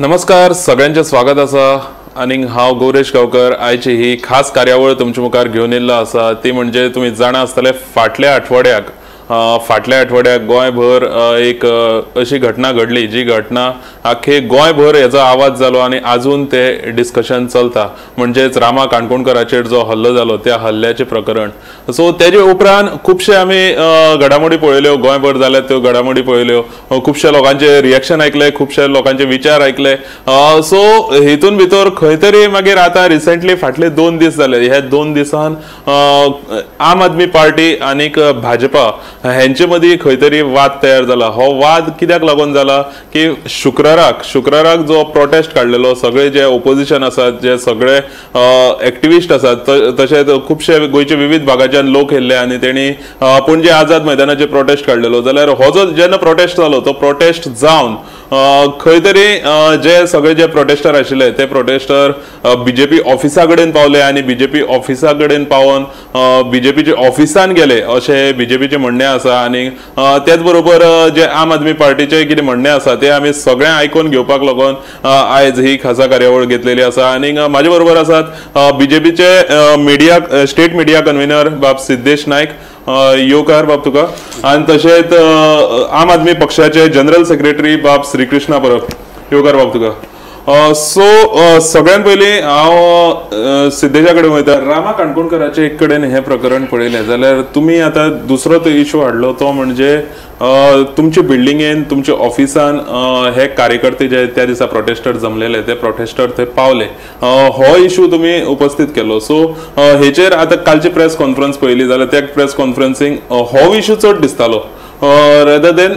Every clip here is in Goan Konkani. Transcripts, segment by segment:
नमस्कार सगळ्यांचे स्वागत आसा आनी हांव गौरेश गांवकर. आयची ही खास कार्यावळ तुमच्या मुखार घेवन येयल्लो आसा ती म्हणजे तुमी जाणा आसतले फाटल्या आठवड्याक गोंयभर एक अशी घटना घडली जी घटना आख्खे गोंयभर हेजो आवाज जालो आनी आजून ते डिस्कशन चलता, म्हणजेच रामा काणकोणकराचेर जो हल्लो जालो त्या हल्ल्याचें प्रकरण. सो तेजे उपरांत खुबशे आमी घडामोडी पळयल्यो, गोंयभर जाल्यात त्यो घडामोडी पळयल्यो, खुबशे लोकांचे रिएक्शन आयकले, खुबशे लोकांचे विचार आयकले. सो हेतून भितर खंय तरी मागीर आतां रिसेंटली फाटले 2 दीस जाले, ह्या 2 दिसान आम आदमी पार्टी आनीक भाजपा हेंचे मदीं खंय तरी वाद तयार जाला. हो वाद कित्याक लागून जाला की शुक्राराक जो प्रोटेस्ट काडलेलो, सगळे जे ओपोजिशन आसात, जे सगळे एक्टिविस्ट आसात, तशेंच खुबशे गोंयचे विविध भागाच्यान लोक येयल्ले आनी तेणी पणजे आझाद मैदानाचेर प्रोटेस्ट काडलेलो. जाल्यार हो जो जेन्ना प्रोटेस्ट जालो तो प्रोटेस्ट जावन खंय तरी जे सगळे जे प्रोटेस्टर आशिल्ले ते प्रोटेस्टर बीजेपी ऑफिसा कडेन पावले आनी बीजेपी ऑफिसा कडेन पावोन बीजेपीचे ऑफिसान गेले अशें बीजेपीचें म्हणणें आसा. आनी तेच बरोबर जे आम आदमी पार्टीचे कितें म्हणणें आसा ते आमी सगळें आयकून घेवपाक लागून आयज ही खासा कार्यावळ घेतलेली आसा. आनी म्हाजे बरोबर आसात बीजेपीचे मिडिया स्टेट मिडिया कन्व्हिनर बाब सिद्धेश नायक, येवकार बाब तुका, आनी तशेंच आम आदमी पक्षाचे जनरल सेक्रेटरी बाब श्रीकृष्णा परब, येवकार बाब तुका. सो सगळ्यात पयलीं हांव सिद्धेशा कडेन वयता. रामा काणकोणकराचे एक कडेन हें प्रकरण पळयलें जाल्यार तुमी आतां दुसरो तो इशू हाडलो तो म्हणजे तुमचे बिल्डिंगेन तुमच्या ऑफिसान हे कार्यकर्ते जे त्या दिसा प्रोटेस्टर जमलेले ते प्रोटेस्टर थंय पावले, हो इशू तुमी उपस्थित केलो. सो हेचेर आतां कालची प्रेस कॉन्फरन्स पळयली जाल्यार त्या प्रेस कॉन्फरन्सींग हो इशू चड दिसतालो रेदर देन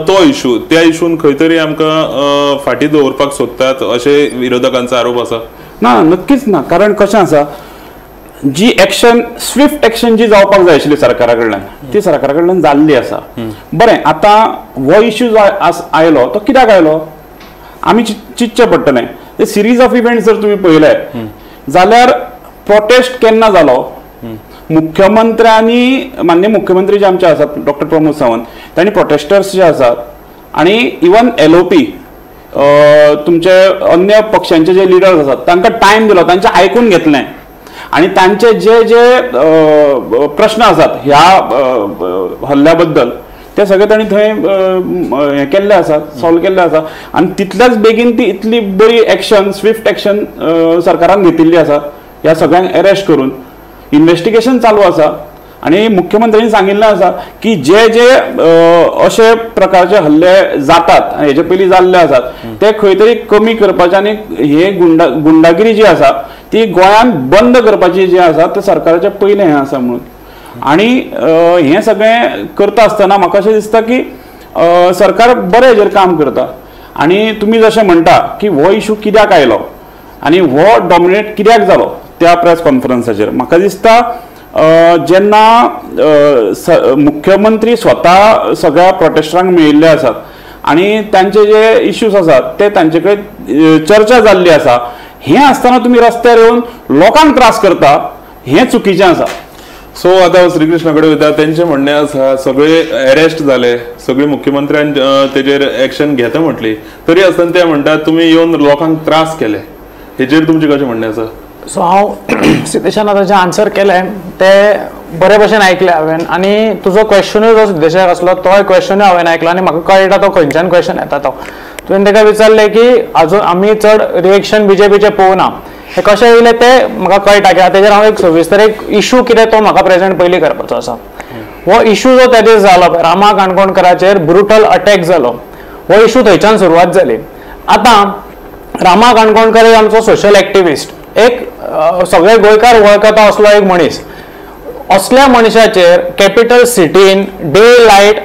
तो इशू. त्या इशून खंय तरी आमकां फाटीं दवरपाक सोदतात अशें विरोधकांचो आरोप आसा. ना, नक्कीच ना. कारण कशें आसा, जी एक्शन स्विफ्ट एक्शन जी जावपाक जाय आशिल्ली सरकारा कडल्यान ती सरकारा कडल्यान जाल्ली आसा. बरें, आतां हो इश्यू जो आयलो तो कित्याक आयलो आमी चिंतचें पडटलें. ते सिरीज ऑफ इव्हेंट्स जर तुमी पळयले जाल्यार प्रोटेस्ट केन्ना जालो, मुख्यमंत्र्यांनी, माननीय मुख्यमंत्री जे आमचे आसात डॉक्टर प्रमोद सावंत, तांणी प्रोटेस्टर्स जे आसात आनी इवन एलओपी तुमचे अन्य पक्षांचे जे लिडर्स आसात तांकां टायम दिलो, तांचें आयकून घेतलें आनी तांचे जे जे प्रश्न आसात ह्या हल्ल्या बद्दल ते सगळे तांणी थंय हें केल्ले आसात, सॉल्व केल्ले आसा. आनी तितल्याच बेगीन ती इतली बरी एक्शन, स्विफ्ट एक्शन सरकारान घेतिल्ली आसा. ह्या सगळ्यांक अरेस्ट करून इन्वेस्टिगेशन चालू आसा आनी मुख्यमंत्र्यांनी सांगिल्लें आसा की जे जे अशे प्रकारचे हल्ले जातात हेजे पयलीं जाल्ले आसात ते खंय तरी कमी करपाचे आनी हे गुंडागिरी जी आसा ती गोंयांत बंद करपाची जी आसा ते सरकाराचें पयलें हें आसा म्हणून. आनी हें सगळें करता आसतना म्हाका अशें दिसता की सरकार बरें हेजेर काम करता. आनी तुमी जशें म्हणटा की हो इशू कित्याक आयलो आनी हो डॉमिनेट कित्याक जालो त्या प्रेस कॉन्फरन्साचेर, म्हाका दिसता जेन्ना मुख्यमंत्री स्वता सगळ्या प्रोटेस्टरांक मेळिल्ले आसात आनी तांचे जे इश्यूज आसात ते तांचे कडेन चर्चा जाल्ली आसा, हें आसतना तुमी रस्त्यार येवन लोकांक त्रास करता हें चुकीचें आसा. सो आतां श्रीकृष्णा कडेन वयता, तेंचें म्हणणें आसा सगळे अरेस्ट जाले, सगळे मुख्यमंत्र्यान तेजेर एक्शन घेता म्हटली, तरी आसतना ते म्हणटात तुमी येवन लोकांक त्रास केले, हेचेर तुमचें कशें म्हणणें आसा? सो हांव सिद्धेशान आतां जें आन्सर केलें तें बरे भशेन आयकलें हांवें आनी तुजो क्वेश्चनूय जो सिद्धेशाक आसलो तोय क्वेश्चनूय हांवें आयकलो आनी म्हाका कळटा तो खंयच्यान क्वेश्चन येता तो. तुवें ताका विचारलें की आजून आमी चड रिएक्शन बीजेपीचें पळोवना, हें कशें येयलें तें म्हाका कळटा कित्याक तेजेर हांव एक सविस्तर एक इशू कितें तो म्हाका प्रेजेंट पयलीं करपाचो आसा. हो इशू जो त्या दीस जालो रामा काणकोणकराचेर ब्रुटल अटॅक जालो, हो इशू थंयच्यान सुरवात जाली. आतां रामा काणकोणकर हे आमचो सोशल एक्टिविस्ट, एक सगळे गोंयकार वळखता असलो एक मनीस, असल्या मनशाचेर कॅपिटल सिटीन डे लायट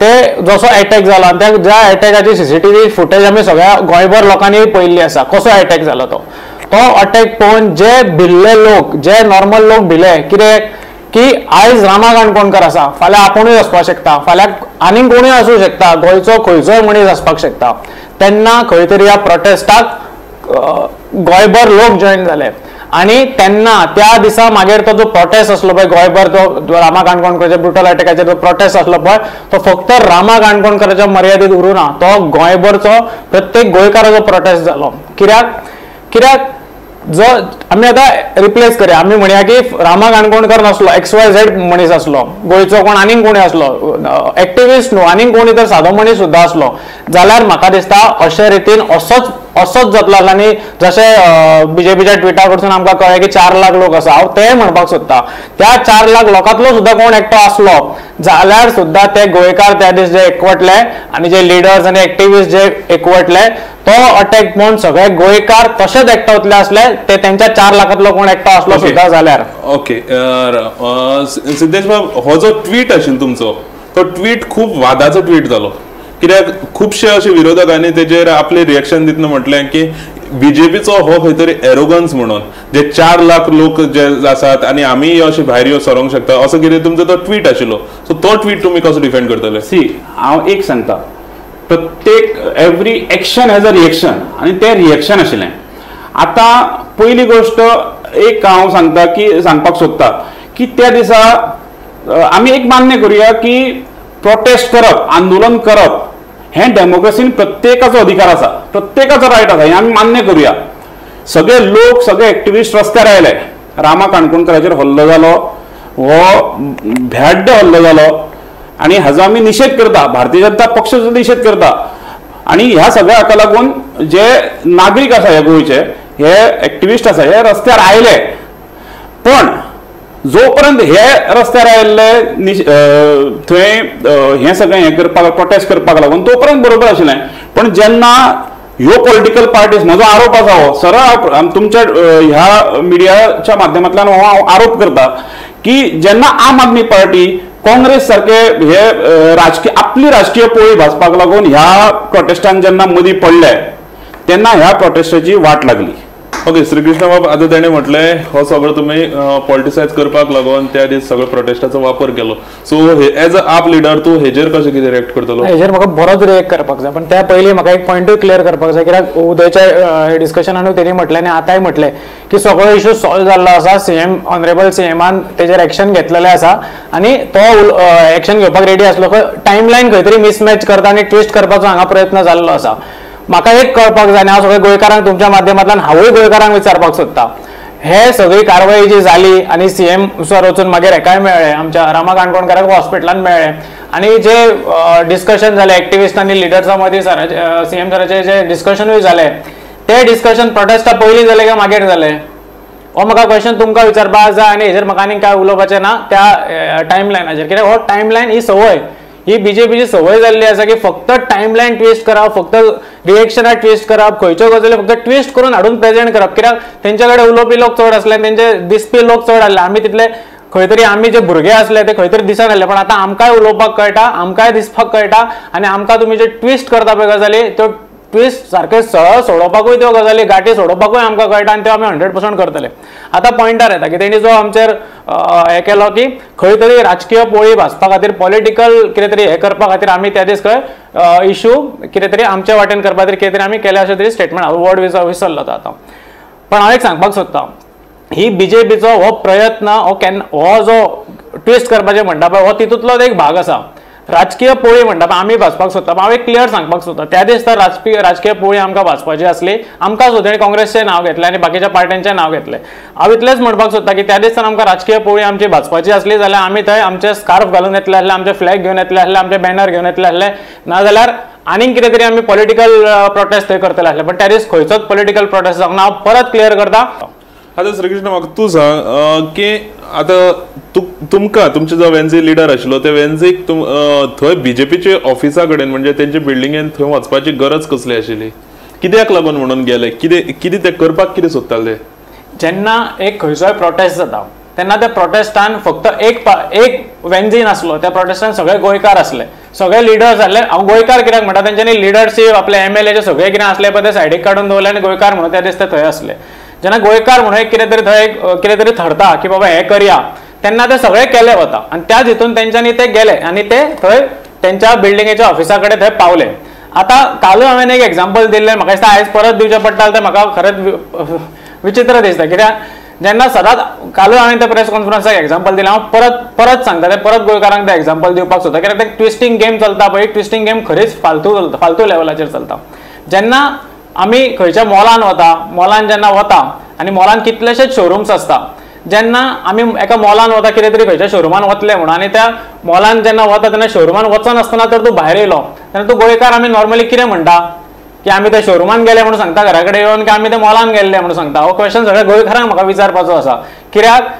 ते जसो अटॅक जाला त्या ज्या अटॅकाची सीसीटीव्ही फुटेज आमी सगळ्या गोंयभर लोकांनी पळयल्ली आसा, कसो अटॅक जालो तो, तो अटॅक पळोवन जे भिल्ले लोक, जे नॉर्मल लोक भिले कितें की आयज रामा काणकोणकर आसा, फाल्यां आपुणूय वचपाक शकता, फाल्यां आनीक कोणूय आसूं शकता, गोंयचो खंयचोय मनीस आसपाक शकता. तेन्ना खंय तरी ह्या प्रोटेस्टाक गोंयभर लोक जॉयन जाले. आनी तेन्ना त्या दिसा मागीर तो जो प्रोटेस्ट आसलो पळय गोंयभर, तो रामा काणकोणकराच्या ब्रुटल अटॅकाचेर जो प्रोटेस्ट आसलो पळय तो फक्त रामा काणकोणकराच्या मर्यादीत उरूं ना, तो गोंयभरचो प्रत्येक गोंयकाराचो प्रोटेस्ट जालो. कित्याक कित्याक जो आमी आतां रिप्लेस करया, आमी म्हणया की रामा काणकोणकर नासलो, एक्स वाय झेड मनीस आसलो, गोंयचो कोण आनीक कोणी आसलो, एक्टिविस्ट न्हू आनीक कोणी तर सादो मनीस सुद्दां आसलो जाल्यार म्हाका दिसता अशे रितीन असोच असोच जातलो आसलो. आनी जशें बीजेपीच्या ट्विटा कडसून आमकां कळ्ळें की 4 लाख लोक आसा, हांव तें म्हणपाक सोदता त्या 4 लाख लोकांतलो सुद्दां कोण एकटो आसलो जाल्यार सुद्दां ते गोंयकार त्या दीस जे एकवटले आनी जे लिडर्स आनी एक्टिविस्ट जे एकवटले तो अटॅक पळोवन सगळे गोंयकार तशेच एकठावतले आसले ते तेंच्या 4 लाखांतलो कोण एकटो आसलो सुद्दां जाल्यार. ओके सिद्धेश बाब, हो जो ट्वीट आशिल्लो तुमचो तो ट्वीट खूब वादाचो ट्वीट जालो, कित्याक खुबशे अशे विरोधकांनी तेजेर आपले रिएक्शन दितना म्हटलें की बीजेपीचो हो खंय तरी एरोगन्स म्हणून जे 4 लाख लोक जे आसात आनी आमी अशे भायर यो सरोंक शकता असो कितें तुमचो तो ट्वीट आशिल्लो. सो तो ट्वीट तुमी कसो डिफेंड करतले? सी, हांव एक सांगता, प्रत्येक every action has a reaction आनी तें रिएक्शन आशिल्लें. आतां पयली गोश्ट एक हांव सांगता की सांगपाक सोदता की त्या दिसा आमी एक मान्य करुया की प्रोटेस्ट करप, आंदोलन करप हें डेमोक्रेसीन प्रत्येकाचो अधिकार आसा, प्रत्येकाचो रायट आसा, हें आमी मान्य करुया. सगळे लोक, सगळे एक्टिविस्ट रस्त्यार आयले, रामा काणकोणकराचेर हल्लो जालो, हो भ्याड्ड हल्लो जालो आनी हाजो आमी निशेध करता, भारतीय जनता पक्ष सुद्दां निशेध करता. आनी ह्या सगळ्या हाका लागून जे नागरीक आसा ह्या गोंयचे, हे एक्टिविस्ट आसा, हे रस्त्यार आयले. पण जोपर्यंत हे रस्त्यार आयिल्ले थंय हें सगळें हें करपाक, प्रोटेस्ट करपाक लागून तोपर्यंत बरोबर आशिल्लें. पण जेन्ना ह्यो पॉलिटिकल पार्टीज, म्हजो आरोप आसा हो सरळ तुमच्या ह्या मिडियाच्या माध्यमांतल्यान हो हांव आरोप करता की जेन्ना आम आदमी पार्टी, काँग्रेस सारके हे राजकीय आपली राजकीय पोळी भाजपाक लागून ह्या प्रोटेस्टान जेन्ना मदीं पडले तेन्ना ह्या प्रोटेस्टाची वाट लागली. ओके श्रीकृष्ण बाब, आतां तेणें म्हटलें हो सगळो तुमी पॉलिटिसायज करपाक लागून त्या दीस सगळो प्रोटेस्टाचो वापर केलो. सो एज अ आप लिडर तूं हेजेर कशें कितें रिएक्ट करतलो? हेजेर म्हाका बरोच रिएक्ट करपाक जाय, पण त्या पयलीं म्हाका एक पॉयंटूय क्लियर करपाक जाय, कित्याक उदयच्या डिस्कशनानूय तेणी म्हटलें आनी आतांय म्हटलें की सगळो इशू सॉल्व जाल्लो आसा, सीएम ऑनरेबल सीएमान तेजेर एक्शन घेतलेलें आसा आनी तो एक्शन घेवपाक रेडी आसलो. टायमलायन खंय तरी मिसमॅच करता आनी ट्विस्ट करपाचो हांगा प्रयत्न जाल्लो आसा. म्हाका एक कळपाक जाय आनी हांव सगळ्या गोंयकारांक तुमच्या माध्यमांतल्यान हांवूय गोंयकारांक विचारपाक सोदता, हे सगळी कारवाई जी जाली आनी सीएम सर वचून मागीर हेकाय मेळ्ळे, आमच्या रामा काणकोणकाराक हॉस्पिटलान मेळ्ळे आनी जे डिस्कशन जालें एक्टिविस्ट आनी लिडर्सां मदीं सराचे सीएम सराचे जे डिस्कशनूय जालें ते डिस्कशन प्रोटेस्टा पयलीं जालें काय मागीर जालें, हो म्हाका क्वेश्चन तुमकां विचारपाक जाय आनी हेजेर म्हाका आनीक कांय उलोवपाचें ना त्या टायमलायनाचेर, कित्याक हो टायमलायन ही संवय, ही बीजेपीची संवय जाल्ली आसा की फक्त टायमलायन ट्विस्ट करप, फक्त रिएक्शनां ट्विस्ट करप, खंयच्यो गजाली फक्त ट्विस्ट करून हाडून प्रेजेंट करप, कित्याक तेंच्या कडेन उलोवपी लोक चड आसले, तेंचे दिसपी लोक चड आसले, आमी तितले खंय तरी आमी जे भुरगे आसले ते खंय तरी दिसना आसले, पण आतां आमकांय उलोवपाक कळटा, आमकांय दिसपाक कळटा आनी आमकां तुमी जे ट्विस्ट करता पळय गजाली त्यो ट्विस्ट सारके सरळ सोडोवपाकूय त्यो गजाली गांठी सोडोवपाकूय आमकां कळटा आनी त्यो आमी 100% करतले. आतां पॉयंटार येता की तेणी जो आमचेर हें केलो की खंय तरी राजकीय पोळी भाजपा खातीर पॉलिटिकल कितें तरी हें करपा खातीर आमी त्या दीस खंय इशू कितें तरी आमच्या वाटेन करपा खातीर कितें तरी आमी केलें अशें तरी स्टेटमेंट, हांव वर्ड विसरलो तो आतां. पण हांव एक सांगपाक सोदता, ही बीजेपीचो हो प्रयत्न हो केन्ना हो जो ट्विस्ट करपाचें म्हणटा पळय हो तितूंतलोच एक भाग आसा. राजकीय पोळी म्हणटा पळय आमी भाजपाक सोदता, हांव एक क्लियर सांगपाक सोदता, त्या दीस तर राजकीय पोळी आमकां भाजपाची आसली, आमकां सुद्दां काँग्रेसचें नांव घेतलें आनी बाकीच्या पार्ट्यांचें नांव घेतलें. हांव इतलेंच म्हणपाक सोदता की त्या दीस तर आमकां राजकीय पोळी आमची भाजपाची आसली जाल्यार आमी थंय आमचे स्कार्फ घालून येतले आसले, आमचे फ्लॅग घेवन येतले आसले, आमचे बॅनर घेवन येतले आसले, नाजाल्यार आनीक कितें तरी आमी पॉलिटिकल प्रोटेस्ट थंय करतले आसले. पण त्या दीस खंयचोच पॉलिटिकल प्रोटेस्ट जावंक ना, हांव परत क्लियर करता. आतां श्रीकृष्ण म्हाका तूं सांग की आतां तुमकां तुमचे जो वेन्झी लिडर आशिल्लो ते वेन्झीक थंय बीजेपीचे ऑफिसा कडेन म्हणजे तेंचे बिल्डिंगेन थंय वचपाची गरज कसली आशिल्ली, कित्याक लागून म्हणून गेले, कितें कितें ते करपाक कितें सोदताले? जेन्ना एक खंयचोय प्रोटेस्ट जाता तेन्ना त्या प्रोटेस्टान फक्त एक वेन्झी नासलो, त्या प्रोटेस्टान सगळे गोंयकार आसले, सगळे लिडर्स आसले. हांव गोंयकार कित्याक म्हणटा, तेंच्यांनी लिडरशीप आपले एमएलएचे सगळे कितें आसले पळय ते सायडीक काडून दवरले आनी गोंयकार म्हणून त्या दीस ते थंय आसले. जेन्ना गोंयकार म्हणून एक कितें तरी थंय कितें तरी थरता की बाबा हें करया, तेन्ना ते सगळे केले वता आनी त्याच हितून तेंच्यांनी ते गेले आनी ते थंय तेंच्या बिल्डिंगेच्या ऑफिसा कडेन थंय पावले. आतां कालूय हांवें एक एग्जाम्पल दिल्लें, म्हाका दिसता आयज परत दिवचें पडटा तें म्हाका खरेंच विचित्र दिसता, कित्याक जेन्ना सदांच कालूय हांवें त्या प्रेस कॉन्फरन्साक एग्जाम्पल दिलें, हांव परत परत सांगता तें, परत गोंयकारांक तें एग्जाम्पल दिवपाक सोदता, कित्याक ते ट्विस्टींग गेम चलता पळय, ट्विस्टींग गेम खरीच फालतू चलता, फालतू लेवलाचेर चलता. जेन्ना आमी खंयच्या मॉलान वता, मॉलान जेन्ना वता आनी मॉलान कितलेशेच शोरूम्स आसता, जेन्ना आमी एका मॉलान वता कितें तरी खंयच्या शोरुमान वतले म्हणून, आनी त्या मॉलान जेन्ना वता तेन्ना शोरुमान वचनासतना तर तूं भायर येयलो तेन्ना तूं गोंयकार आमी नॉर्मली कितें म्हणटा की आमी त्या शोरुमान गेले म्हणून सांगता घरा कडेन येवन, की आमी त्या मॉलान गेल्ले म्हणून सांगता. हो क्वेश्चन सगळ्या गोंयकारांक म्हाका विचारपाचो आसा, कित्याक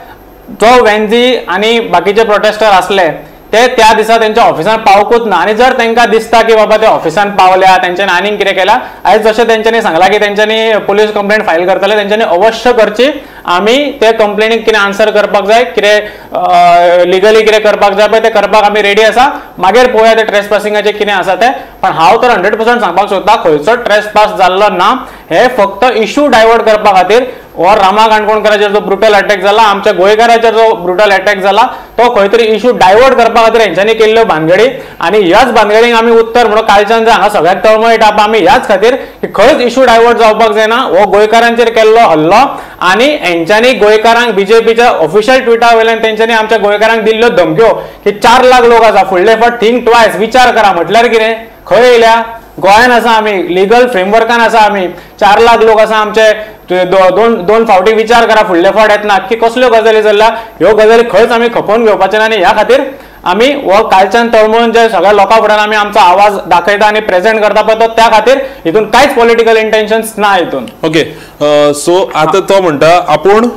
जो वेन्झी आनी बाकीचे प्रोटेस्टर आसले ते त्या दिसा तेंच्या ऑफिसान पावकूच ना, आनी जर तांकां दिसता की बाबा ते ऑफिसान पावल्या तेंच्यांनी आनीक कितें केलां, आयज जशें तेंच्यांनी सांगलां की तेंच्यांनी पुलीस कंप्लेंट फायल करतले, तेंच्यांनी अवश्य करची. आमी ते कंप्लेनीक कितें आन्सर करपाक जाय, कितें लिगली कितें करपाक जाय पळय तें करपाक आमी रेडी आसा. मागीर पळोवया ते ट्रेस पासिंगाचें कितें आसा तें. पण हांव तर 100% सांगपाक सोदता खंयचो ट्रेस पास जाल्लो ना, हे फक्त इशू डायवर्ट करपा खातीर हो रामा काणकोणकराचेर जो ब्रुटल अटॅक जाला, आमच्या गोंयकाराचेर जो ब्रुटल अटॅक जाला, तो खंय तरी इशू डायवर्ट करपा खातीर हेंच्यांनी केल्ल्यो भानगडी, आनी ह्याच भानगडीक आमी उत्तर म्हणून कालच्यान हांगा सगळ्याक तळमळटा आमी ह्याच खातीर की खंयच इशू डायवर्ट जावपाक जायना. हो गोंयकारांचेर केल्लो हल्लो आनी हेंच्यांनी गोंयकारांक बीजेपीच्या ऑफिशियल ट्विटा वयल्यान तेंच्यांनी आमच्या गोंयकारांक दिल्ल्यो धमक्यो की 4 लाख लोक आसा, फुडले फावट थिंक ट्वायस, विचार करा, म्हटल्यार कितें? खंय येयल्या? गोंयान आसा आमी, लिगल फ्रेमवर्कान आसा आमी, 4 लाख लोक आसा आमचे, दोन फावटी विचार करा फुडले फावट येतना की कसल्यो गजाली चल्ल्या. ह्यो गजाली खंयच आमी खपोवन घेवपाचे ना, आनी ह्या खातीर आमी हो कालच्यान तळमळून जे सगळ्या लोकां फुड्यान आमी आमचो आवाज दाखयता आनी प्रेझेंट करता पळय तो, त्या खातीर हितून कांयच पॉलिटिकल इंटेन्शन्स ना हितून. ओके, सो आतां तो म्हणटा आपूण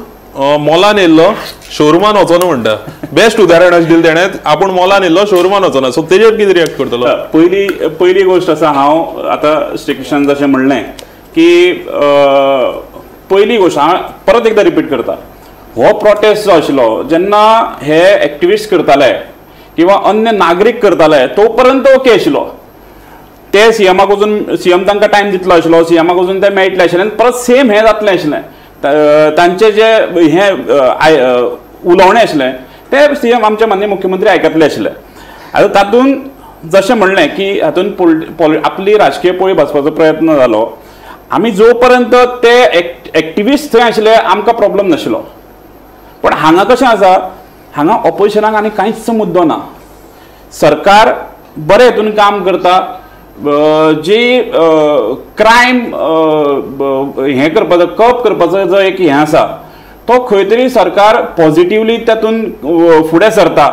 मॉलान येयल्लो शोरुमान वचोना म्हणटा. बेस्ट उदाहरण अशें दिलें तेणें, आपूण मॉलान येयल्लो शोरुमान वचोना. सो तेजेर कितें रिएक्ट करतलो? पयली गोश्ट आसा, हांव आतां श्रीकृष्णान जशें म्हणलें की पयली गोश्ट हांव परत एकदां रिपीट करता, हो प्रोटेस्ट जो आशिल्लो जेन्ना हे एक्टिविस्ट करताले किंवा अन्य नागरीक करताले तो पर्यंत ओके आशिल्लो, ते सीएमाक वचून, सीएम तांकां टायम दितलो आशिल्लो, सीएमाक वचून ते मेळटले आशिल्ले आनी परत सेम हें जातलें आशिल्लें, तांचे जे हें उलोवणें आशिल्लें ते सीएम आमचे माननीय मुख्यमंत्री आयकतले आशिल्ले. आतां तातूंत जशें म्हणलें की हातूंत आपली राजकीय पोळी भाजपाचो प्रयत्न जालो. आमी जो पर्यंत ते एक्टिविस्ट थंय आशिल्ले आमकां प्रॉब्लम नाशिल्लो, पण हांगा कशें आसा, हांगा ऑपोजिशनाक आनी कांयच मुद्दो ना. सरकार बरें हेतून काम करता, जी क्रायम हें करपाचो कप करपाचो जो एक हें आसा तो खंय तरी सरकार पॉजिटिवली तातूंत फुडें सरता,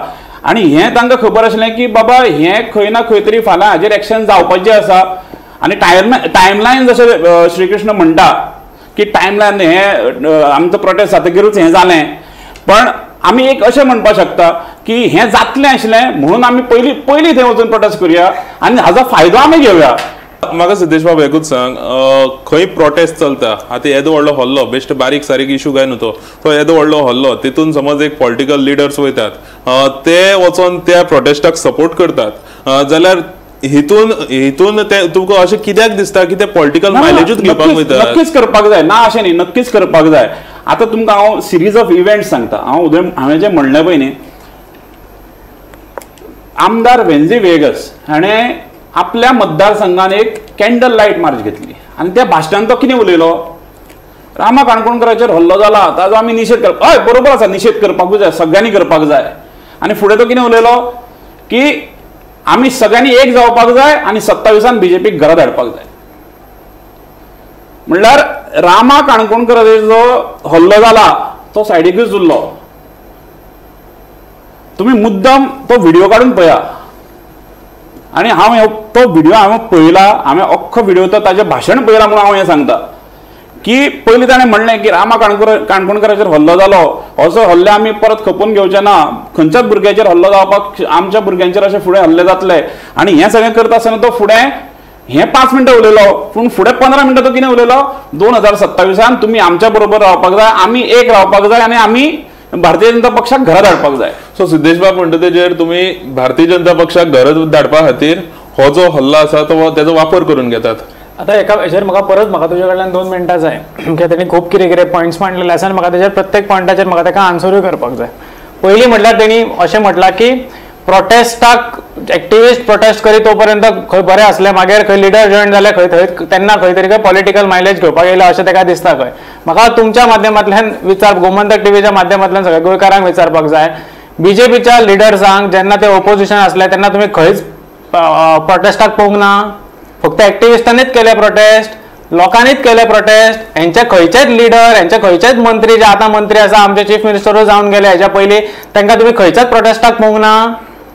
आनी हें तांकां खबर आशिल्लें की बाबा हें खंय ना खंय तरी फाल्यां हाजेर एक्शन जावपाचें आसा. आनी टायमलायन जशें श्रीकृष्ण म्हणटा की टायमलायन हें आमचो प्रोटेस्ट जातकीरूच हें जालें, पण आमी एक अशें म्हणपाक शकता की हें जातलें आशिल्लें म्हणून आमी पयलीं पयलीं थंय वचून प्रोटेस्ट करुया आनी हाजो फायदो आमी घेवया. म्हाका सिद्धेश बाब एकूच सांग, खंय प्रोटेस्ट चलता आतां येदो व्हडलो हल्लो, बेश्ट बारीक सारीक इशू काय न्हू तो येदो व्हडलो हल्लो, तितून समज एक पॉलिटिकल लिडर्स वयतात ते वचोन त्या प्रोटेस्टाक सपोर्ट करतात जाल्यार हितून हितून ते तुमकां अशें कित्याक दिसता की ते पॉलिटिकल मायलेजूच घेवपाक वयतात? नक्कीच करपाक जाय ना, अशें न्ही, नक्कीच करपाक जाय. आतां तुमकां हांव सिरीज ऑफ इव्हेंट्स सांगता. हांव हांवें जें म्हणलें पळय न्ही, आमदार वेन्झी वेगस हाणें आपल्या मतदारसंघान एक कॅन्डल लायट मार्च घेतली आनी त्या भाशणान तो कितें उलयलो, रामा काणकोणकराचेर हल्लो जाला ताजो आमी निशेध करप, हय बरोबर आसा, निशेध करपाकूच जाय, सगळ्यांनी करपाक जाय. आनी फुडें तो कितें उलयलो की आमी सगळ्यांनी एक जावपाक जाय आनी 27 बीजेपीक घरा धाडपाक जाय. म्हणल्यार रामा काणकोणकराचेर जो हल्लो जाला तो सायडीकूच उरलो. तुमी मुद्दम तो व्हिडिओ काडून पळया, आनी हांव तो व्हिडिओ हांवें पळयला, हांवें अख्खो व्हिडिओ तो ताजें भाशण पळयलां म्हणून हांव हें सांगता की पयलीं ताणें म्हणलें की रामा काणकोणकराचेर हल्लो जालो, असो हल्ले आमी परत खपोवन घेवचे ना, खंयच्याच भुरग्याचेर हल्लो जावपाक, आमच्या भुरग्यांचेर अशे फुडें हल्ले जातले. आनी हें सगळें करता आसतना तो फुडें हें 5 मिनटां उलयलो, पूण फुडें 15 मिनटां तो कितें उलयलो, 2027 तुमी आमच्या बरोबर रावपाक जाय, आमी एक रावपाक जाय आनी आमी भारतीय जनता पक्षाक घरा धाडपाक जाय. सो सिद्धेश बाब म्हणटा तेजेर तुमी भारतीय जनता पक्षाक घरा धाडपा खातीर हो जो हल्लो आसा तो तेजो वापर करून घेतात. आतां एका हेजेर म्हाका परत म्हाका तुज्या कडल्यान 2 मिनटां जाय, कित्याक तेणी खूब कितें कितें पॉयंट्स मांडलेले आसा आनी म्हाका तेजेर प्रत्येक पॉयंटाचेर म्हाका ताका आन्सरूय करपाक जाय. पयलीं म्हटल्यार तेणी अशें म्हटलां की प्रोटेस्टाक एक्टिविस्ट प्रोटेस्ट करी तो पर्यंत खंय बरें आसलें, मागीर खंय लिडर जॉयन जाले खंय थंय तेन्ना खंय तरी खंय पॉलिटिकल मायलेज घेवपाक येयला अशें ताका दिसता खंय. म्हाका तुमच्या माध्यमांतल्यान विचार, गोमंतक टीव्हीच्या माध्यमांतल्यान सगळ्या गोंयकारांक विचारपाक जाय, बीजेपीच्या लिडर्सांक जेन्ना ते ओपोजिशन आसले तेन्ना तुमी खंयच प्रोटेस्टाक पळोवंक ना, फक्त एक्टिविस्टांनीच केले प्रोटेस्ट, लोकांनीच केले प्रोटेस्ट. हेंचे खंयचेच लिडर, हेंचे खंयचेच मंत्री जे आतां मंत्री आसा, आमचे चीफ मिनिस्टरूय जावन गेले हेच्या पयलीं, तांकां तुमी खंयच्याच प्रोटेस्टाक पळोवंक ना,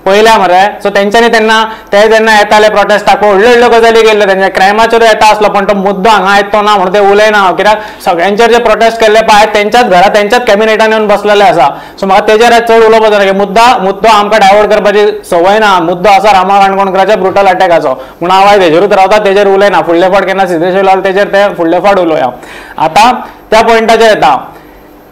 पळयल्या मरे. सो तेंच्यांनी तेन्ना ते जेन्ना येताले प्रोटेस्टाक व्हडल्यो व्हडल्यो गजाली केल्ल्यो, तेंच्या क्रायमाचेरूय येता आसलो, पण तो मुद्दो हांगा आयत तो ना म्हणून ते उलयना, कित्याक सगळ्यांचेर जे प्रोटेस्ट केल्ले पळय तेंच्याच घरा तेंच्याच कॅबिनेटान येवन बसलेले आसा. सो म्हाका तेजेर चड उलोवपाक जाय, मुद्दो आमकां डायवर्ट करपाची संवय ना. मुद्दो आसा रामा काणकोणकराच्या ब्रुटल अटॅकाचो, म्हणून हांव आयज हेजेरूच रावता, तेजेर उलयना. फुडले फावट केन्ना सिद्धेश उलयलो तेजेर ते फुडले फावट उलोवया. आतां त्या पॉयंटाचेर येता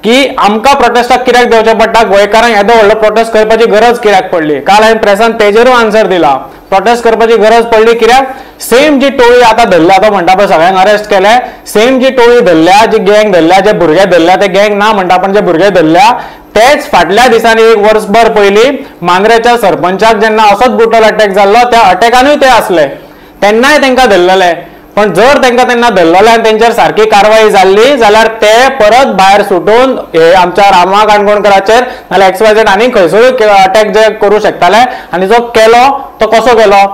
की आमकां प्रोटेस्टाक कित्याक देंवचें पडटा, गोंयकारांक येदो व्हडलो प्रोटेस्ट करपाची गरज कित्याक पडली. काल हांवें प्रेसान तेजेरूय आन्सर दिला, प्रोटेस्ट करपाची गरज पडली कित्याक सेम जी टोळी आतां धरल्या, तो म्हणटा पळय सगळ्यांक अरेस्ट केले, सेम जी टोळी धरल्या, जी गँग धरल्या, जे भुरगे धरल्या, ते गँग ना म्हणटा पण जे भुरगे धरल्या तेच फाटल्या दिसांनी एक वर्सभर पयलीं मांद्रेच्या सरपंचाक जेन्ना असोच ब्रुटल अटॅक जाल्लो त्या अटॅकानूय ते आसले, तेन्नाय तांकां धरलेले. पण जर तांकां तेन्ना धरलेले आनी तेंचेर सारकी कारवाई जाल्ली जाल्यार ते परत भायर सुटून हे आमच्या रामा काणकोणकराचेर नाल्यार एक्स वाय झेड आनी खंयसरूय अटॅक जे करूं शकताले. आनी जो केलो तो कसो केलो,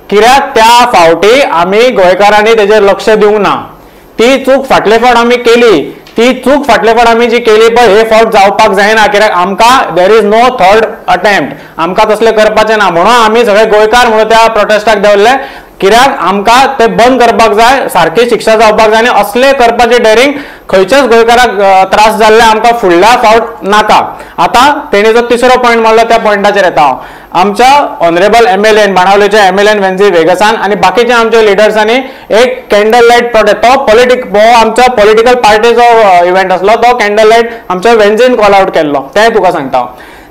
कित्याक त्या फावटी आमी गोंयकारांनी तेजेर लक्ष दिवंक ना. ती चूक फाटले फावट आमी केली, ती चूक फाटले फावट आमी जी केली पळय हे फावट जावपाक जायना, कित्याक आमकां there is no third attempt, आमकां तसलें करपाचें ना. म्हणून आमी सगळे गोंयकार म्हणून त्या प्रोटेस्टाक देंवले, कित्याक आमकां ते बंद करपाक जाय, सारकी शिक्षा जावपाक जाय आनी असले करपाचे डेरिंग खंयच्याच गोंयकाराक त्रास जाल्ले आमकां फुडल्या फावट नाका. आतां तेणी जो तिसरो पॉयंट मारलो त्या पॉयंटाचेर येता हांव. आमच्या ऑनरेबल एमएलएन, बाणावलेच्या एमएलएन वेन्झी वेगसान आनी बाकीच्या आमच्या लिडर्सांनी एक कॅन्डल लायट प्रोटेस्ट, तो हो आमच्या पॉलिटिकल पार्टीचो इव्हेंट आसलो, तो कॅन्डल लायट आमच्या वेन्झीन कॉल आवट केल्लो, तें तुका सांगता.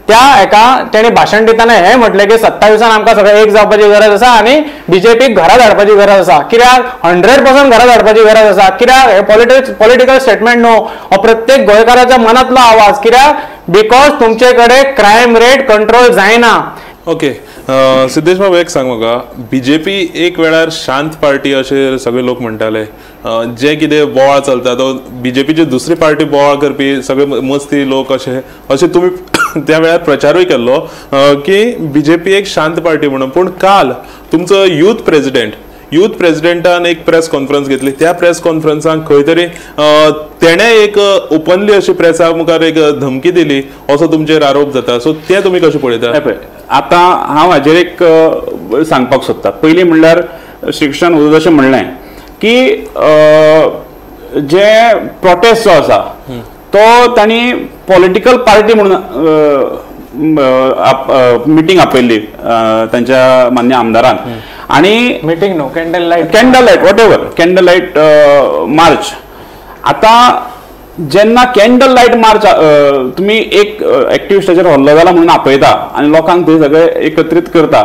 त्या एका तेणी भाशण दितना हें म्हटलें की 27 आमकां सगळें एक जावपाची गरज आसा आनी बीजेपीक घरा धाडपाची गरज आसा. कित्याक 100% घरा धाडपाची गरज आसा, कित्याक हें पॉलिटिकल स्टेटमेंट न्हू, हो प्रत्येक गोंयकाराच्या मनांतलो आवाज. कित्याक because तुमचे कडेन क्रायम रेट कंट्रोल जायना. ओके सिद्धेश बाबू, एक सांग म्हाका, बीजेपी एक वेळार शांत पार्टी अशें सगळे लोक म्हणटाले, जे कितें बोवाळ चलता तो बीजेपीची दुसरी पार्टी बोवाळ करपी सगळे मस्ती लोक अशे अशें तुमी त्या वेळार प्रचारूय केल्लो की बीजेपी एक शांत पार्टी म्हणून. पूण काल तुमचो यूथ प्रेसिडेंटान एक प्रेस कॉन्फरन्स घेतली, त्या प्रेस कॉन्फरन्साक खंय तरी तेणें एक ओपनली अशी प्रेसा मुखार एक धमकी दिली असो तुमचेर आरोप जाता, सो ते तुमी कशें पळयता? आतां हांव हाजेर एक सांगपाक सोदता. पयलीं म्हणल्यार श्रीकृष्णान जशें म्हणलें की जे प्रोटेस्ट जो आसा तो तांणी पॉलिटिकल पार्टी म्हणून मिटींग आपयल्ली तांच्या मान्य आमदारान, आनी मिटींग न्हू, candle light, candle light whatever, candle light march. आतां जेन्ना कॅन्डल लायट मार्च तुमी एक एक्टिविस्टाचेर हल्लो जाला म्हणून आपयता आनी लोकांक थंय सगळे एकत्रीत करता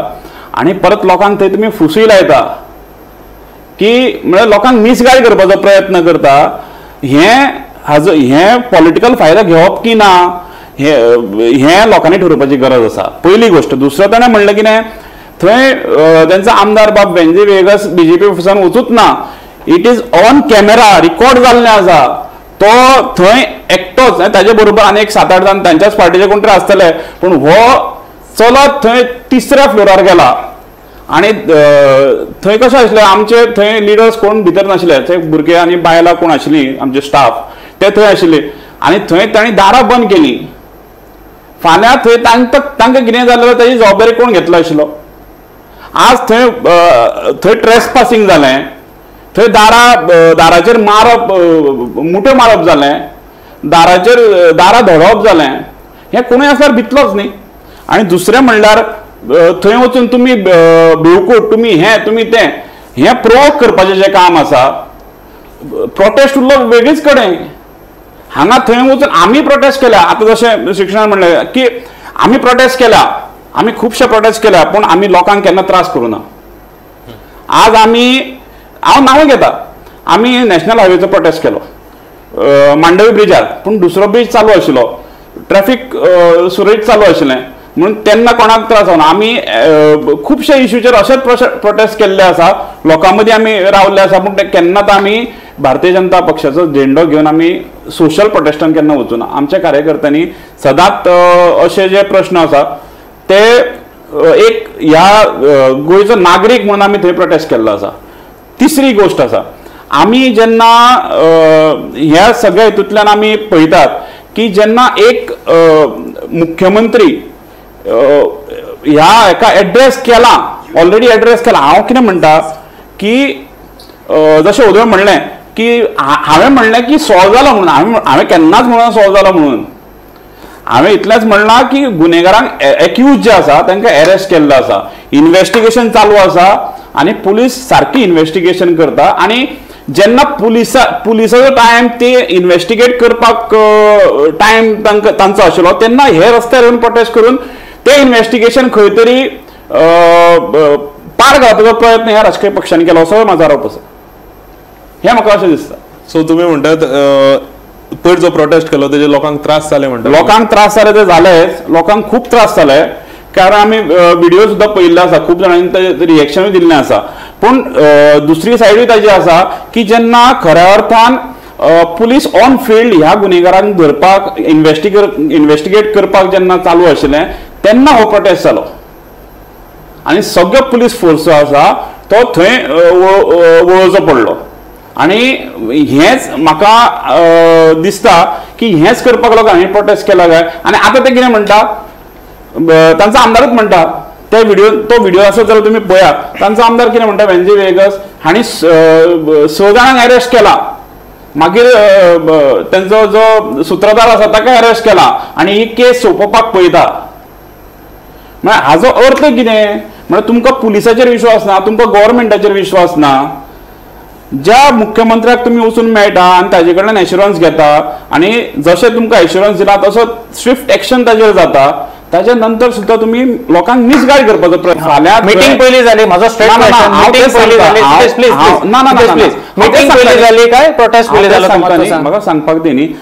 आनी परत लोकांक थंय तुमी फुसूय लायता की म्हळ्यार लोकांक मिसगायड करपाचो प्रयत्न करता, हें हाजो हें पॉलिटिकल फायदो घेवप की ना हें लोकांनी ठरोवपाची गरज आसा, पयली गोश्ट. दुसरें ताणें म्हणलें कितें, थंय तेंचो आमदार बाब वेन्झी वेगस बीजेपी ऑफिसान वचूच ना, it is on camera record जाल्लें आसा, तो थंय एकटोच, ताजे बरोबर आनी एक 7-8 जाण तांच्याच पार्टीचे कोण तरी आसतले, पूण हो चलत थंय तिसऱ्या फ्लोरार गेला आनी थंय कशें आशिल्लें, आमचे थंय लिडर्स कोण भितर नाशिल्ले, थंय भुरगे आनी बायलां कोण आशिल्लीं आमचे स्टाफ ते थंय आशिल्ले आनी थंय तांणी दारां बंद केली. फाल्यां थंय तांकां कितें जालें ताची जबाबदारी कोण घेतलो आशिल्लो? आज थंय थंय ट्रेस पासिंग जालें, थंय दाराचेर मारप, मुठ्यो मारप जालें, दाराचेर दारां धडोवप जालें, हें कोणूय आसल्यार भितलोच न्ही. आनी दुसरें म्हणल्यार थंय वचून तुमी भिवकूट, तुमी हें तुमी तें, हें प्रोवोक करपाचें जें काम आसा, प्रोटेस्ट उरलो वेगळीच कडेन, हांगा थंय वचून आमी प्रोटेस्ट केल्या. आतां जशें शिक्षणान म्हणलें की आमी प्रोटेस्ट केल्या, आमी खुबशे प्रोटेस्ट केल्या, पूण आमी लोकांक केन्ना त्रास करूं ना. आज आमी, हांव नांव घेता, आमी नॅशनल हायवेचो प्रोटेस्ट केलो मांडवी ब्रिजार, पूण दुसरो ब्रीज चालू आशिल्लो, ट्रॅफिक सुरळीत चालू आशिल्लें, म्हणून तेन्ना कोणाक त्रास जावना. आमी खुबशे इश्यूचेर अशेच प्रोटेस्ट केल्ले आसा, लोकां मदीं आमी रावल्ले आसा, पूण केन्नाच आमी भारतीय जनता पक्षाचो झेंडो घेवन आमी सोशल प्रोटेस्टान केन्ना वचूना. आमच्या कार्यकर्त्यांनी सदांच अशे जे प्रश्न आसा ते एक ह्या गोंयचो नागरीक म्हणून आमी थंय प्रोटेस्ट केल्लो आसा. तिसरी गोश्ट आसा, आमी जेन्ना ह्या सगळ्या हितूंतल्यान आमी पळयतात की जेन्ना एक मुख्यमंत्री ह्या हेका एड्रेस केला, ऑलरेडी एड्रेस केला. हांव कितें म्हणटा की जशें उदय म्हणलें की हांवें म्हणलें की सॉल्व जालो म्हणून, हांवें केन्नाच म्हणून सॉल्व जालो म्हणून, हांवें इतलेंच म्हणलां की गुन्हेगारांक एक्यूज जे आसा तांकां एरेस्ट केल्लो आसा, इन्वेस्टिगेशन चालू आसा आनी पुलीस सारकी इन्वेस्टिगेशन करता. आनी जेन्ना पुलिसाचो टायम ते इन्वेस्टिगेट करपाक टायम तांकां तांचो आशिल्लो तेन्ना हे रस्त्यार येवन प्रोटेस्ट करून ते इन्वेस्टिगेशन खंय तरी पार घालपाचो प्रयत्न ह्या राजकीय पक्षांनी केलो असो म्हाजो आरोप आसा, हें म्हाका अशें दिसता. सो तुमी म्हणटात पयर जो प्रोटेस्ट केलो तेजे लोकांक त्रास जाले म्हणटा? लोकांक त्रास जाले ते जालेच, लोकांक खूब त्रास जाले, कारण आमी व्हिडिओ सुद्दां पळयल्ले आसा, खूब जाणांनी ते रिएक्शनूय दिल्लें आसा. पूण दुसरी सायडूय ताजी आसा की जेन्ना खऱ्या अर्थान पुलीस ऑन फिल्ड ह्या गुन्हेगारांक धरपाक इन्वेस्टिगेट करपाक जेन्ना चालू आशिल्लें तेन्ना हो प्रोटेस्ट जालो आनी सगळो पुलीस फोर्स जो आसा तो थंय वळोवचो पडलो. आनी हेंच म्हाका दिसता की हेंच करपाक लोकांनी प्रोटेस्ट केला काय. आनी आतां ते कितें म्हणटा, तांचो आमदारूच म्हणटा, ते व्हिडिओ तो व्हिडिओ आसत जाल्यार तुमी पळयात, तांचो आमदार कितें म्हणटा, वेंजी वेगस हांणी 6 जाणांक अरेस्ट केला, मागीर तांचो जो सुत्रधार आसा ताका अरेस्ट केला आनी ही केस सोंपोवपाक पळयता. म्हळ्यार हाजो अर्थ कितें, म्हळ्यार तुमकां पुलिसाचेर विश्वास ना, तुमकां गव्हर्मेंटाचेर विश्वास ना. ज्या मुख्यमंत्र्याक तुमी वचून मेळटा आनी ताजे कडल्यान एश्युरन्स घेता आनी जशें तुमकां एश्युरन्स दिला तसो स्विफ्ट एक्शन ताजेर जाता, ताजे नंतर सुद्दां तुमी लोकांक मिसगायड करपाचो प्रयत्न. फाल्यां मिटींग पयली जाली, म्हाजो स्ट्रेट क्वेश्चन, मिटींग पयली जाली, प्लीज ना ना प्लीज, मिटींग पयली जाली काय प्रोटेस्ट पयली जालो? म्हाका सांगपाक दी न्ही,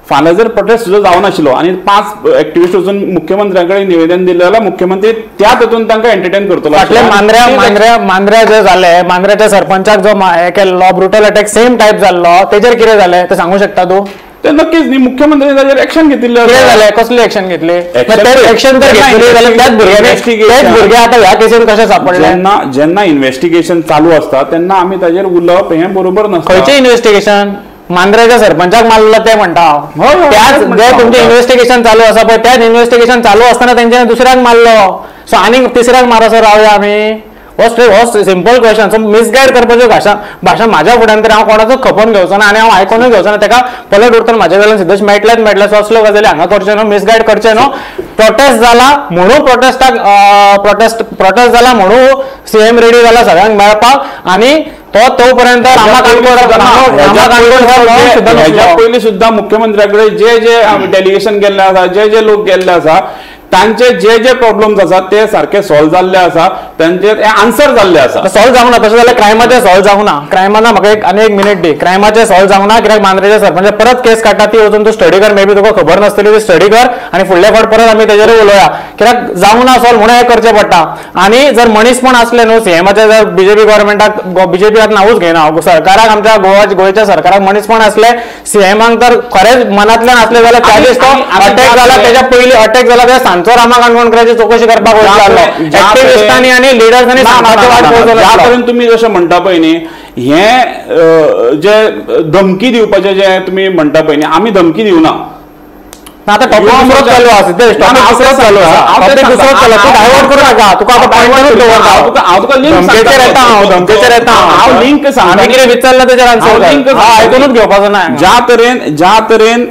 फाल्यां जर प्रोटेस्ट सुद्दां जावनाशिल्लो आनी 5 एक्टिविस्ट वचून मुख्यमंत्र्या कडेन निवेदन दिलें जाल्यार मुख्यमंत्री त्या तातूंत तांकां एंटरटेन करतलो. फाटले मांद्र्या मांद्र्या मांद्र्या जे जाले, मांद्र्याच्या सरपंचाक जो हे केल्लो ब्रुटल अटॅक सेम टायप जाल्लो, तेजेर कितें जालें तें सांगू शकता तूं? ते नक्कीच न्ही, मुख्यमंत्र्यांनी ताजेर एक्शन घेतिल्लें. कितें जालें, कसली एक्शन घेतली? एक्शन जर घेतली जाल्यार त्याच भुरग्यांनी, त्याच भुरगे आतां ह्या केसीन कशें सापडले? जेन्ना जेन्ना इन्वेस्टिगेशन चालू आसता तेन्ना आमी ताजेर उलोवप हें बरोबर नासता. खंयचें इन्वेस्टिगेशन? मांद्रेच्या सरपंचाक मारलो ते म्हणटा हांव, त्याच जे तुमचें इन्वेस्टिगेशन चालू आसा पळय त्याच इन्वेस्टिगेशन चालू आसतना तेंच्यानी दुसऱ्याक मारलो, सो आनीक तिसऱ्याक मारसर रावया आमी? हो सिंपल क्वेश्चन. सो मिसगायड करपाच्यो भाशा भाशा म्हाज्या फुड्यान तरी हांव कोणाचो खपोवन घेवचो ना आनी हांव आयकोनूय घेवचो ना. ताका पलट उरतना म्हाज्या वेल्यान सिद्धेश मेळटलेच मेळटलें. सो असल्यो गजाली हांगा करच्यो न्हू, मिसगायड करचें न्हू. प्रोटेस्ट जाला म्हणून प्रोटेस्टाक प्रोटेस्ट जाला म्हणून सीएम रेडी जाला सगळ्यांक मेळपाक आनी तो तो पर्यंत रामा काणकोणकर पयलीं सुद्दां मुख्यमंत्र्या कडेन जे जे डेलिगेशन गेल्ले आसा, जे जे लोक गेल्ले आसा तांचे जे जे प्रॉब्लम्स आसा ते सारके सॉल्व जाल्ले आसा, तांचे आन्सर जाल्ले आसा. सॉल्व जावंक ना तशें जाल्यार क्रायमाचें सॉल्व जावंक ना. क्रायमाना म्हाका एक आनी एक मिनीट दी. क्रायमाचें सॉल्व जावंक ना कित्याक मांद्रेच्या सरपंच परत केस काडटा, ती वचून तूं स्टडी कर, मे बी तुका खबर नासतली, ती स्टडी कर आनी फुडल्या फावट परत आमी तेजेर उलोवया. कित्याक जावंक ना सॉल्व म्हणून हें करचें पडटा. आनी जर मनीसपण आसलें न्हू सीएमाचें, जर बीजेपी गव्हर्मेंटाक, बीजेपीक नांवूच घेयना, सरकाराक, आमच्या गोवा गोंयच्या सरकाराक मनीसपण आसलें, सीएमाक तर खरेंच मनांतल्यान आसलें जाल्यार त्या दीस तो अटॅक जाला तेच्या पयलीं अटॅक जाला तेच्या सांजचो रामा काणकोणकराची चौकशी करपाक वचलो. एक्टिविस्टांनी आनी लिडर्सांनी सांगपाची वाट पळोवचो ज्या तरेन तुमी जशें म्हणटा पळय न्ही, हें जे धमकी दिवपाचें जे तुमी म्हणटा पळय न्ही, आमी धमकी दिवना. आतां टॉपीक दुसरोच चालू आसा, सिद्धेश, टॉपीक दुसरोच चालू आसा, टॉपीक दुसरोच चालू आसा, तूं डायवर्ट करूं नाका. तुका आतां पॉयंटारूच दवरता हांव, तुका लिंक धमकेचेर येता हांव, धमकेचेर येता हांव, लिंक सांगता. आनी कितें विचारलें तेजेर आन्सर आयकूनच घेवपाचो ना. ज्या तरेन ज्या तरेन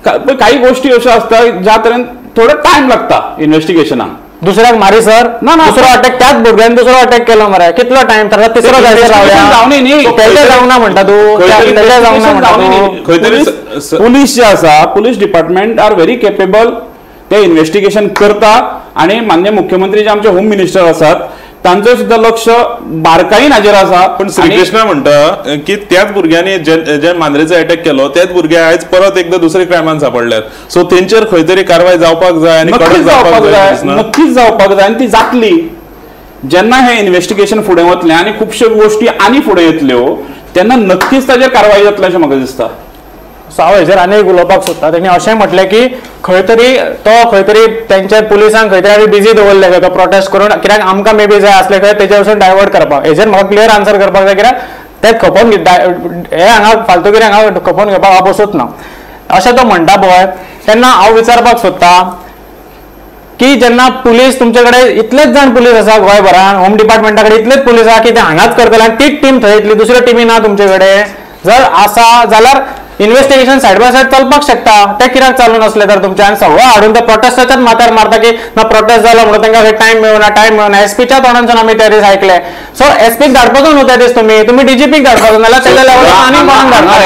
काही गोष्टी अश्यो आसता ज्या तरेन थोडो टायम लागता इन्वेस्टिगेशनाक. दुसऱ्याक मारी सर ना ना, दुसरो अटॅक त्याच भुरग्यान दुसरो अटॅक केलो मरे, कितलो टायम तर तिसरो जायसर रावया, तेजे जावंक ना म्हणटा तूं, तेजे जावंक ना म्हणटा तूं. पुलीस जे आसा, police department are very capable, ते इन्वेस्टिगेशन करता आनी माननीय मुख्यमंत्री जे आमचे होम मिनिस्टर आसात तांचो सुद्दां लक्ष बारकाईन हाजेर आसा. पण श्रीकृष्ण म्हणटा की त्याच भुरग्यांनी जे मांद्रेचो अटॅक केलो त्याच भुरगे आयज परत एकदा दुसरे क्रायमान सापडल्यात, सो तेंचेर खंय तरी कारवाय जावपाक जाय आनी कडक जावपाक जाय, नक्कीच जावपाक जाय आनी ती जातली जेन्ना हे इन्व्हेस्टिगेशन फुडें वतलें आनी खुबश्यो गोश्टी आनी फुडें येतल्यो तेन्ना नक्कीच ताजेर कारवाय जातली अशें म्हाका दिसता. सो हांव हेजेर आनी एक उलोवपाक सोदता. तेणी अशें म्हटलें की खंय तरी तो खंय तरी तेंच्या पुलिसांक खंय तरी आमी बिजी दवरले खंय तो प्रोटेस्ट करून, कित्याक आमकां मे बी जाय आसले खंय तेजे वचून डायवर्ट करपाक. हेजेर म्हाका क्लियर आन्सर करपाक जाय, कित्याक ते खपोवन हे हांगा फालतू कितें हांगा खपोवन घेवपाक हांव बसूच ना अशें तो म्हणटा पळय. तेन्ना हांव विचारपाक सोदता की जेन्ना पुलीस तुमचे कडेन इतलेच जाण पुलीस आसा गोंयभरान, होम डिपार्टमेंटा कडेन इतलेच पुलीस आसा की ते हांगाच करतले आनी तीच टीम थंय येतली, दुसऱ्यो टिमी ना तुमचे कडेन जर आसा जाल्यार इन्व्हेस्टिगेशन सायड बाय सायड चलपाक शकता, ते कित्याक चालू नासले तर तुमच्या? आनी सगळो हाडून ते प्रोटेस्टाच्याच माथ्यार मारता की ना प्रोटेस्ट जालो म्हणून तांकां टायम मेळना, टायम मेळना. एसपीच्या तोंडांसून आमी त्या दीस आयकले. सो एसपीक धाडपाचो न्हू त्या दीस तुमी, तुमी डीजीपीक धाडपाचो नाल्यार तेल्या लेवलार आनी कोणाक धाडपाचो?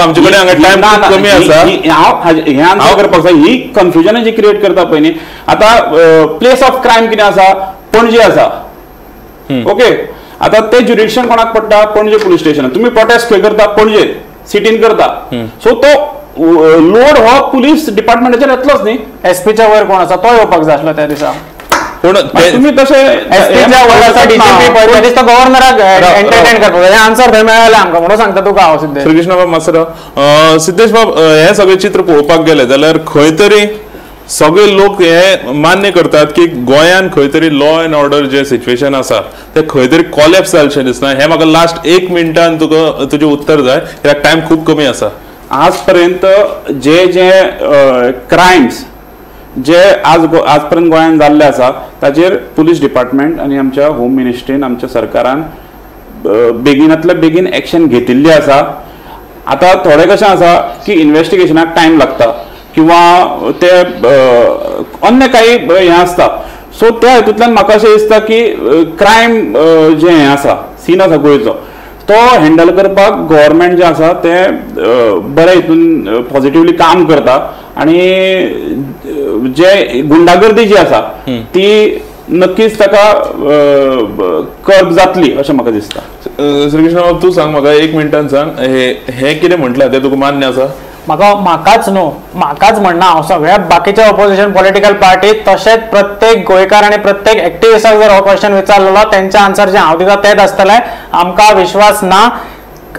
आमचे कडेन हांगा टायम खूब कमी आसा. हें आन्सर करपाक जाय. ही कन्फ्युजनां जी क्रिएट करता पळय न्ही, आतां प्लेस ऑफ क्रायम कितें आसा, पणजे आसा, ओके. आता ते ज्युरिडिक्शन कोणाक पडटा, पणजे पुलीस स्टेशन. तुम्ही प्रोटेस्ट खंय करता, पणजे सिटीन करता, सो तो लोड हो पुलीस डिपार्टमेंटाचेर येतलोच न्ही. एसपीच्या वयर कोण आसा तो येवपाक जाय आसलो त्या दिसा, पूण तुम्ही तशें एसपीच्या वयर आसा डीजीपी पळय त्या दिसा गव्हर्नराक एंटरटेन करपाक जाय. आन्सर थंय मेळ्ळें आमकां म्हणून सांगता तुका हांव. सिद्धेश श्रीकृष्ण बाब मातसो, सिद्धेश बाब, हें सगळें चित्र पळोवपाक गेलें जाल्यार खंय तरी सगळे लोक हे मान्य करतात की गोंयान खंय तरी law and order J situation आसा ते खंय तरी कॉलॅप्स जालें दिसना. हे म्हाका लास्ट एक मिनटान तुका तुजें उत्तर जाय, कित्याक टायम खूब कमी आसा. आज पर्यंत जे जे क्रायम्स जे आज पर्यंत गोंयान जाल्ले आसा ताचेर पुलीस डिपार्टमेंट आनी आमच्या होम मिनिस्ट्रीन, आमच्या सरकारान बेगिनातल्या बेगीन एक्शन घेतिल्ली आसा. आतां थोडें कशें आसा की इन्व्हेस्टिगेशनाक टायम लागता किंवा ते अन्य काही हें आसता, सो त्या हेतूंतल्यान म्हाका अशें दिसता की क्रायम जें हें आसा, सीन आसा गोंयचो, तो हँडल करपाक गव्हर्मेंट जें आसा तें बरें हितून पॉझिटिवली काम करता आनी जे गुंडागर्दी जी आसा ती नक्कीच ताका कर्ब जातली अशें म्हाका दिसता. श्रीकृष्ण बाब, तूं सांग म्हाका एक मिनटान सांग, हें कितें म्हटलां तें तुका मान्य आसा? म्हाका म्हाकाच न्हू, म्हाकाच म्हणना हांव, सगळ्या बाकीच्या ऑपोजिशन पॉलिटिकल पार्टी तशेंच प्रत्येक गोंयकार आनी प्रत्येक एक्टिविस्टाक जर हो क्वेश्चन विचारलेलो तेंचे आन्सर जे हांव दिता तेच आसतले. आमकां विश्वास ना,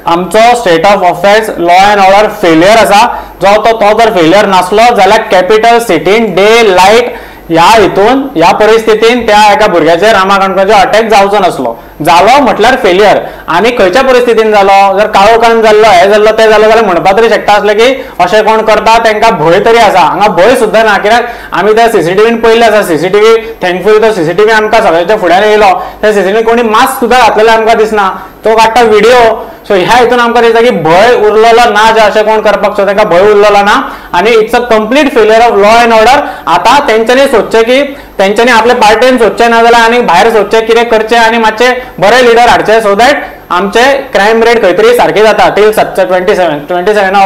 आमचो state of affairs law and order failure आसा. जो तो जर फेलियर नासलो जाल्यार कॅपिटल सिटीन डे लायट ह्या हितून ह्या परिस्थितीन त्या एका भुरग्याचेर रामा काणकोणचेर अटॅक जावचो नासलो. जालो म्हटल्यार फेलियर. आनी खंयच्या परिस्थितीन जालो, जर काळोखान जाल्लो, हे जाल्लो, ते जालो जाल्यार म्हणपा तरी शकता आसलें की अशें कोण करता तांकां भंय तरी आसा. हांगा भंय सुद्दां ना, कित्याक आमी त्या सीसीटीव्हीन पळयल्ले आसा. सीसीटीव्ही थँकफुली तो सीसीटीव्ही आमकां सगळ्यांच्या फुड्यान येयलो, त्या सीसीटीव्ही कोणी मास्क सुद्दां घातलेलो आमकां दिसना, तो काडटा व्हिडिओ. सो ह्या हितून आमकां दिसता की भंय उरलेलो ना, जे अशें कोण करपाक सोदता तांकां भंय उरलेलो ना आनी it's a complete failure of law and order. आतां तेंच्यांनी सोदचें की तेंच्यांनी आपले पार्टेन सोदचें ना जाल्यार आनी भायर सोदचें कितें करचें आनी मातशे बरे लिडर हाडचे, सो that आमचे क्रायम रेट खंय तरी सारकी जाता टील 27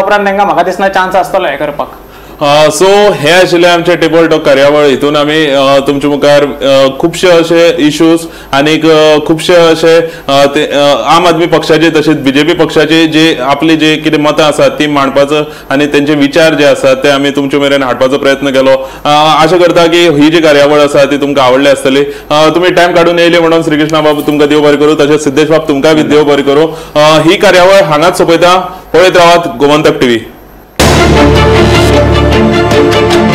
उपरांत तांकां म्हाका दिसना चान्स आसतलो हें करपाक. सो हे आशिल्ले आमचे टेबल टॉक कार्यावळ. हितून आमी तुमच्या मुखार खुबशे अशे इश्यूज आनी खुबशे अशे आम आदमी पक्षाचे तशेंच बीजेपी पक्षाचे जे आपली जे कितें मतां आसात ती मांडपाचो आनी तेंचे विचार जे आसात ते आमी तुमचे मेरेन हाडपाचो प्रयत्न केलो. आशा करता की ही जी कार्यावळ आसा ती तुमकां आवडली आसतली. तुमी टायम काडून येयले म्हणून श्रीकृष्णा बाब तुमकां देव बरें करूं, तशेंच सिद्धेश बाब तुमकां बी देव बरें करूं. ही कार्यावळ हांगाच सोंपयता. पळयत रावात गोमंतक टीव्ही. Thank you.